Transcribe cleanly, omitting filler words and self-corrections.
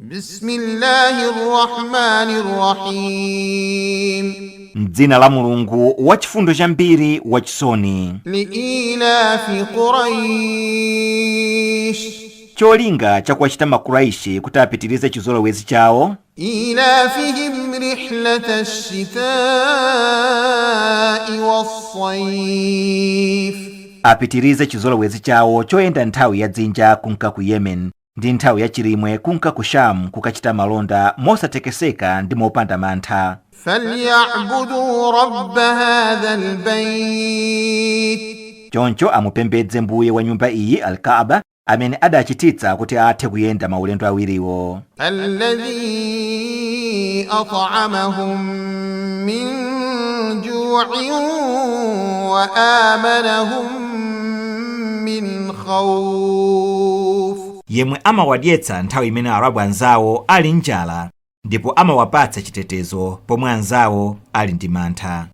بسم الله الرحمن الرحيم. M'dzina la Mulungu wachifundo chambiri, wachisoni. لإيلاف قريش. Cholinga chakuwachita Makuraishi kuti apitirize chizolowezi chawo. إيلافهم رحلة الشتاء والصيف. Apitirize chizolowezi chawo choyenda nthawi ya dzinja kunka ku Yemen ndi nthawi ya chilimwe kunka ku Sham kukachita malonda mosatekeseka ndi mopanda mantha. فليعبدوا رب هذا البيت. Choncho amupembedze mbuye wa nyumba iyi, Alkaaba, amene adachititsa kuti athe kuyenda maulendo awiriwo. الذي أطعمهم من جوع وآمنهم من خوف. Yemwe amawadyetsa nthawi imene Arabu anzawo ali njala ndipo amawapatsa chitetezo pomwe anzawo ali ndi mantha.